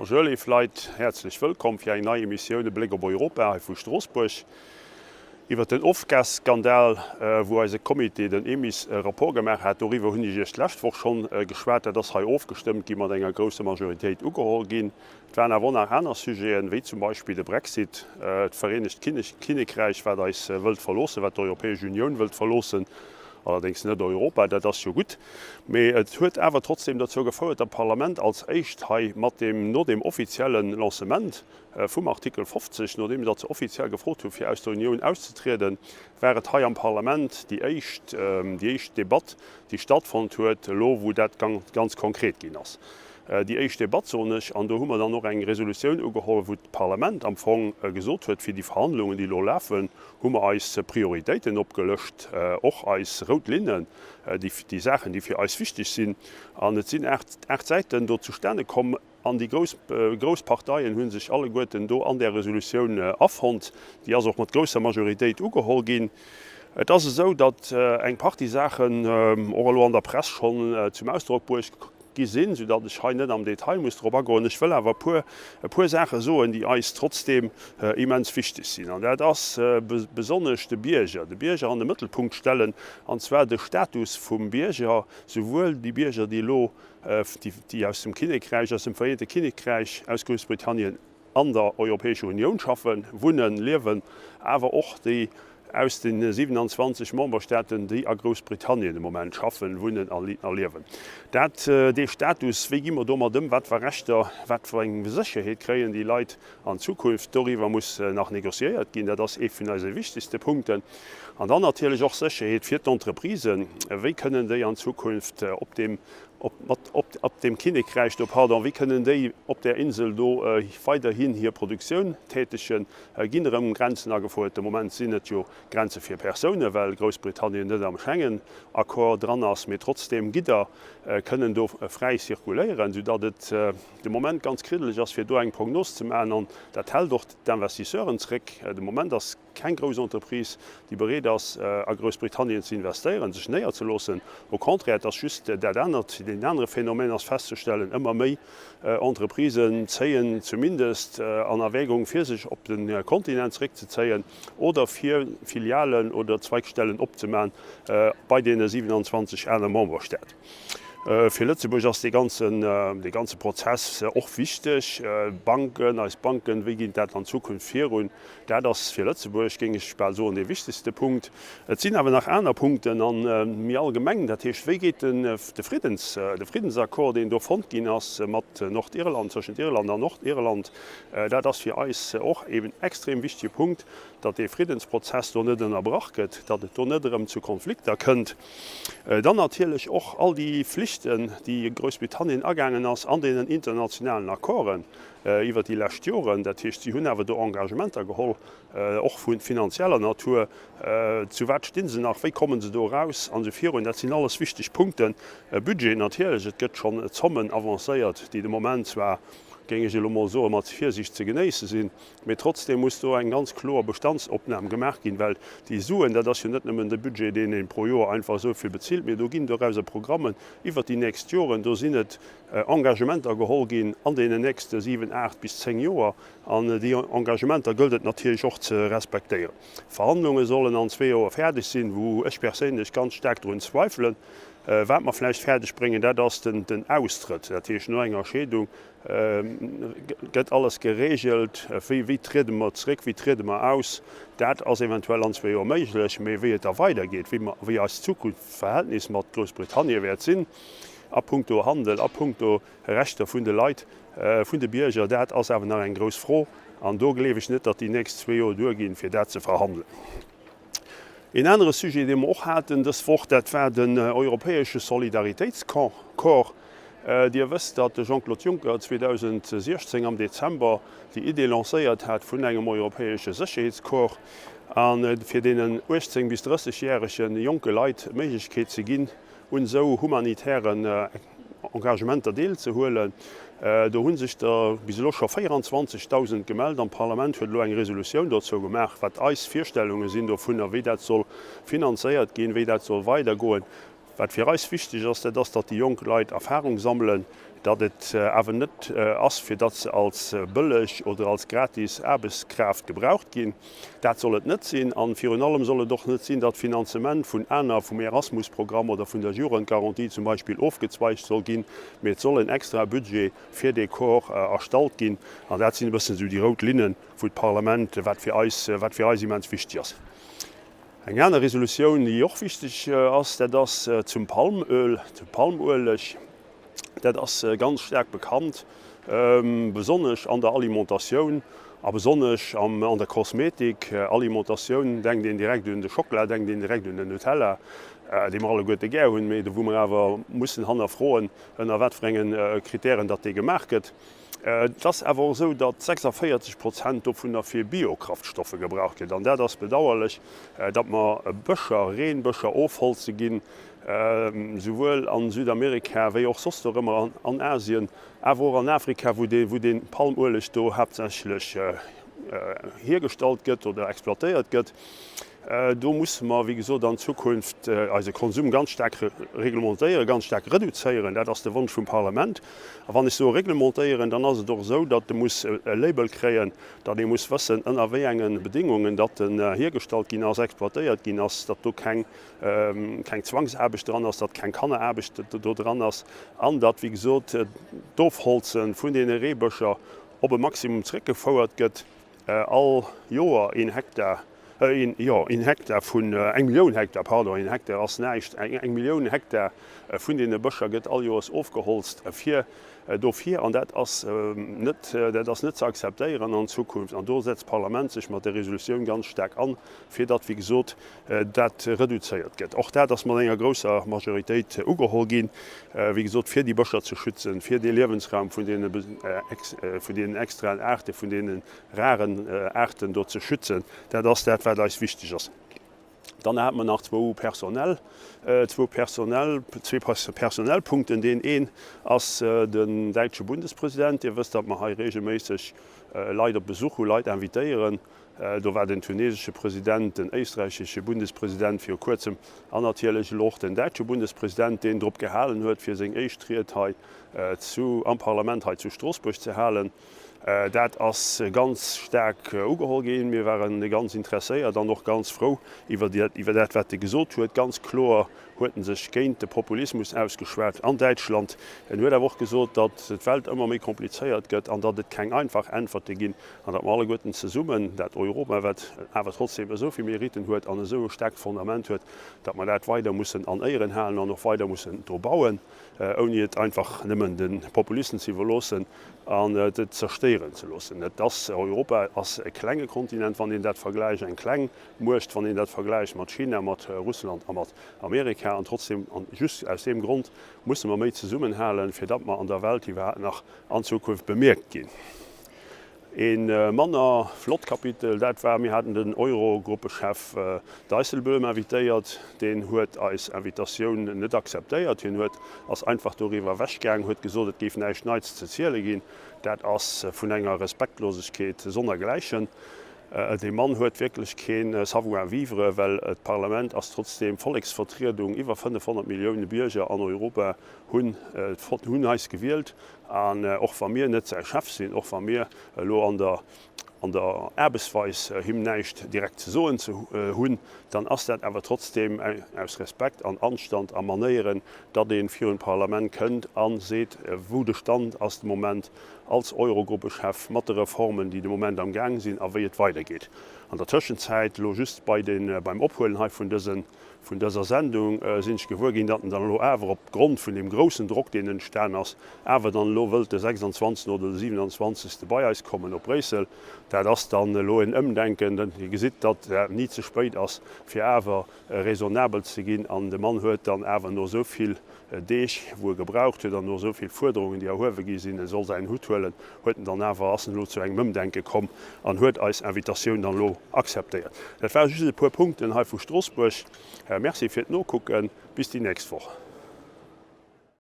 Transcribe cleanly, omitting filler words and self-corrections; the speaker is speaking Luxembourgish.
Bonjour léif Leit, häerzlech wëllkomm fir eng nei Emissioun E Bléck op Europa hei vu Stroossbuerg. Iwwert den Ofgasskandal, wou eise Comité, den EMIS, e Rapport gemaach hat, doriwwer hunn ech Iech d'lescht Woch schonn geschwat. Dat ass hei ofgestëmmt gi mat enger grousser Majoritéit ugeholl ginn. Et waren awer och nach aner Sujeten, wéi zum Beispill de Brexit, d'Vereenegt Kinnekräich, wat eis wëllt verloossen, wat d'Europäesch Unioun wëllt verloossen, allerdéngs net Europa, dat ass jo gutt. Mee et huet awer trotzdeem dozou gefouert, datt d'Parlament als éischt hei mat deem, no deem offizielle Lancement vum Artikel 50, nodeem datt se offiziell gefrot hu fir aus der Unioun auszetrieden, war et hei am Parlament déi éischt, déi éischt Debatt, déi stattfonnt huet, elo wou dat ganz konkret ginn ass. Déi éischt Debatt, soen ech, an do hu mer dann och eng Resolutioun ugeholl, wou d'Parlament am Fong gesot huet, fir déi Verhandlungen, déi elo lafen, hu mer eis Prioritéiten opgelëscht, och eis rout Linnen, déi Saachen, déi fir eis wichteg sinn. An et sinn 8 Säiten do zustane komm. An déi grouss, grouss Parteien hu sech alleguerten do an där Resolutioun afonnt. Déi ass och mat grousser Majoritéit ugeholl ginn. Et ass esou, datt eng Partie Saachen och elo an der Press schonn zum Ausdrock bruecht gi sinn, soudatt ech hei net am Detail muss drop agoen. Ech wëll awer e puer, e puer Saache soen, déi eis trotzdeem immens wichteg sinn. An dat ass besonnesch de Bierger, de Bierger an de Mëttelpunkt stellen, an zwar de Status vum Bierger, souwuel déi Bierger, déi elo, déi aus dem Kinnekräich, aus dem Vereente Kinnekräich, aus Groussbritannien an der Europäescher Unioun schaffen, wunnen, liewen, awer och déi aus de 27 Memberstaaten, déi a Groussbritannien de Moment schaffen, wunnen a liewen. Dat, dee Status, wéi gi mer domat ëm, wat fir Rechter, wat fir eng Sécherheet kréien déi Leit an Zukunft, doriwwer muss nach négociéiert ginn. Dat ass ee vun eise wichtegste Punkten. An dann natierlech och Sécherheet fir d'Entreprisen. Wéi kënnen déi an Zukunft op deem op, mat, op, op deem Kinnekräich do, pardon, wéi kënnen déi op där Insel do weiderhin hir Produktioun tätegen? Ginn erëm Grenzen agefuert? De Moment sinn et jo Grenze fir Persounen, well Groussbritannien net am Schengen-Accord dran ass, mee trotzdeem Gidder kënnen do fräi zirkuléieren, soudatt et de Moment ganz kriddeleg ass, fir do eng Prognos ze maachen. An dat hält och d'Investisseuren zréck. De Moment ass Keng grouss Entreprise, déi bereet ass, a Groussbritannien ze investéieren, sech néierzeloossen. Au contraire, et ass just dat anert, deen anere Phänomen ass festzestellen, ëmmer méi Entreprisen zéien zumindest an Erwägung, fir sech op de Kontinent zeréckzezéien oder fir Filialen oder Zweigstellen opzemaachen bei deene 27 aner Memberstaat. Fir Lëtzebuerg ass dee ganzen, dee ganze Prozess och wichteg. Banken, eis Banken, wéi geet dat an Zukunft virun? Dat ass fir Lëtzebuerg, géing ech bal soen, dee wichtegste Punkt. Et sinn awer nach aner Punkten a méi allgemeng, dat heescht, wéi geet de Friddens, de Friddensaccord, deen do fonnt ginn ass mat Nordirland, tëschent Irland an Nordirland, dat ass fir eis och een extrem wichtege Punkt, datt dee Friddensprozess do net ënnerbrach gëtt, datt et do net erëm zu Konflikter kënnt. Dann natierlech och all déi Flichten, déi Groussbritannien agaangen ass an deenen internationalen Accorden, iwwert déi lescht Joren. Dat heescht, si hunn awer do Engagementer geholl, och vu finanzieller Natur. Zu wat sti se nach, wéi komme se do eraus an esou virun. Dat sinn alles wichteg Punkten. Budget natierlech, et gëtt schonn Zommen avancéiert, déi de Moment zwar, géing ech elo mol soen, mat Virsiicht ze genéisse sinn, mee trotzdeem muss do eng ganz kloer Bestandsopnam gemaach ginn, well déi Suen, dat ass jo net nëmmen de Budget, deen ee pro Joer einfach esou vill bezilt, mee do ginn dorauser Programmen iwwert déi nächst Joren, do sinn et Engagementer geholl ginn an deenen nächste 7, 8 bis 10 Joer. An déi Engagementer gëllt et natierlech och ze respektéieren. D'Verhandlunge sollen an zwee Joer fäerdeg sinn, wou ech perséinlech ganz staark drun zweifelen. Wat mer vläicht fäerdeg bréngen, dat ass den Austrëtt. Dat heescht, no enger Scheedung gëtt alles geregelt, wéi triede mer zréck, wéi triede mer aus. Dat ass eventuell an zwee Joer méiglech. Mee wéi et da weidergeet, wéi eist Zukunftsverhältnis mat Groussbritannien wäert sinn, A puncto Handel, a puncto Rechter vun de Leit, vun de Bierger, dat ass awer nach eng grouss Fro. An do gleef ech net, datt déi nächst zwee Joer duerginn, fir dat ze verhandelen. Een anere Sujet, dee mer och haten dës Woch, dat war den europäesche Solidaritéitscorps. Dir wësst, datt de Jean-Claude Juncker 2016 am Dezember déi Idee lancéiert hat vun engem europäesche Sécherheetscorps, a fir deenen 18 bis 30 järege jonke Leit d'Méiglechkeet ze ginn, un esou humanitären Engagementer deelzehuelen. Do hu sech der bis elo scho 24.000 gemellt an d'Parlament huet elo eng Resolutioun dozou gemaach, wat eis Virstellunge sinn dovunner, wéi dat soll finanzéiert ginn, wéi dat soll weidergoen. Wat fir eis wichteg ass, dat ass, datt déi jonk Leit Erfahrung sammelen, datt et awer net ass, fir datt se als bëlleg oder als gratis Aarbechtskraaft gebraucht ginn. Dat soll et net sinn. A virun allem soll et och net sinn, datt d'Finanzement vun aner, vum Erasmus-Programm oder vun der Jugendgarantie zum Beispill ofgezweigt soll ginn, mee et soll en extrae Budget fir dee Corps erstallt ginn. An dat sinn e bëssen esou déi rout Linne wou d'Parlament, wat fir eis, wat fir eis immens wichteg ass. Eng aner Resolutioun, déi och wichteg ass, dat ass zum Palmöl, zum Palmueleg. Dat ass ganz staark bekannt, besonnesch an der Alimentatioun a besonnesch an der Kosmetik. Alimentatioun, denkt een direkt un de Schockela, denkt een direkt un den Nutella, dee mer alleguerte gär hunn, mee wou mer awer mussen hannerfroen, ënner wat fir enge Kritären datt dee gemaach gëtt. Et ass awer och esou, datt 46 Prozent dovunner fir Biokraftstoffe gebraucht gëtt. An dat ass bedauerlech, datt mer Bëscher, Reenbëscher ofholze ginn, souwuel a Südamerika wéi och soss dorëmmer an Asien, awer och an Afrika, wou dee Palmueleg do haaptsächlech hiergestallt gëtt oder exploitéiert gëtt. Do musse mer, wéi gesot, an Zukunft eise Konsum ganz staark reglementéieren, ganz staark reduzéieren. Dat ass de Wonsch vum Parlament. A wann ech soe reglementéieren, dann ass et och esou, datt e muss e Label kréien, datt ee muss wëssen, ënner wéi enge Bedingungen datt en hiergestallt ginn ass, exploitéiert ginn ass, datt do keng, keng Zwangsaarbecht dran ass, datt keng Kanneraarbecht do dran ass an datt, wéi gesot, d'Ofholze vun deene Reebëscher op e Maximum zréckgefouert gëtt. All Joer een Hektar, een, jo, een Hektar vun, eng Millioun Hektar, pardon, een Hektar ass näischt, eng Millioun Hektar vun deene Bëscher gëtt all Joers ofgeholzt fir dofir. An dat ass net, dat ass net ze akzeptéieren an Zukunft. An do setzt d'Parlament sech mat der Resolutioun ganz staark an, fir datt, wéi gesot, dat reduzéiert gëtt. Och dat ass mat enger grousser Majoritéit ugeholl ginn, wéi gesot, fir déi Bëscher ze schützen, fir dee Liewensraum vun deene, vun deenen extraen Aarte, vun deene raren Aarten do ze schützen. Dat ass dat, wat eis wichteg ass. Dann hate mer nach zwou personell, zwou personell, zwee personell Punkten. Deen een ass den däitsche Bundespresident. Dir wësst, datt mer hei regelméisseg Leit op Besuch hu, Leit invitéieren. Do war den tunesesche President, den éisträichesche Bundespresident viru kuerzem an natierlech elo och den däitsche Bundespresident, deen drop gehalen huet, fir seng éischt Ried hei zu am Parlament hei zu Stroossbuerg ze halen. Dat ass ganz staark ugeholl ginn. Mir ware ganz interesséiert an och ganz frou iwwer dat, wat e gesot huet. Ganz kloer huet en sech géint de Populismus ausgeschwat an Däitschland. En huet awer och gesot, datt d'Welt ëmmer méi komplizéiert gëtt an datt et keng einfach Äntwerte ginn an datt mer alleguerten zesummen dat Europa, wat awer trotzdem esou vill Mériten huet an esou e staarkt Fondament huet, datt mer dat weider mussen an Éieren halen an och weider mussen dru bauen, ouni et einfach nëmmen de Populisten ze iwwerloossen an et zerstéieren ze loossen. Et ass, Europa ass e klenge Kontinent, wann een dat vergläicht, eng kleng Muecht, wann een dat vergläicht mat China, mat Russland a mat Amerika. An trotzdem, an just aus deem Grond, musse mer méi zesummenhalen, fir datt mer an der Welt iwwerhaapt nach an Zukunft bemierkt ginn. E manner flott Kapitel, dat war, mir haten den Eurogruppechef Dijsselbloem invitéiert. Deen huet eis Invitatioun net akzeptéiert. Hien huet, ass einfach doriwwer ewechgaang, huet gesot, et géif näischt Neits ze ziele ginn. Dat ass vun enger Respektlosegkeet sonnergläichen. Dee Mann huet wierklech kee Savoir-vivre, well d'Parlament ass trotzdeem Volleksvertriedung. Iwwer 500 Millioune Bierger an Europa hunn hunn eis gewielt. An och wa mir net säi Chef sinn, och wa mir elo an der an der Aarbechtsweis him näischt direkt ze soen ze hunn, dann ass dat awer trotzdeem aus Respekt an Anstand a Manéieren, datt ee virun d'Parlament kënnt a seet, wou de Stand ass de Moment als Eurogruppechef mat de Reformen, déi de Moment am Gaang sinn a wéi et weidergeet. An der Tëschenzäit, elo just bei de beim Ophuelen hei vun dësen Vun dëser Sendung sinn ech gewuer ginn, datt en dann elo awer op Grond vun deem groussen Drock, deen entstan ass, awer dann elo wëllt de 26. oder de 27. bei eis kommen op Bréissel. Dat ass dann elo en Ëmdenken. Dir gesitt, datt dat ni ze spéit ass, fir awer raisonnabel ze ginn. An de Mann huet dann awer no esou vill Deeg, wou e gebraucht huet, an no esou vill Fuerderungen, déi erhuewe gi sinn, e soll säin Hutt huelen, huet en dann awer, ass en elo zu engem Ëmdenke komm an huet eis Invitatioun dann elo akzeptéiert. Dat ware just e puer Punkten hei vu Stroossbuerg. Merci fir d'Nokucken. Bis déi nächst Woch.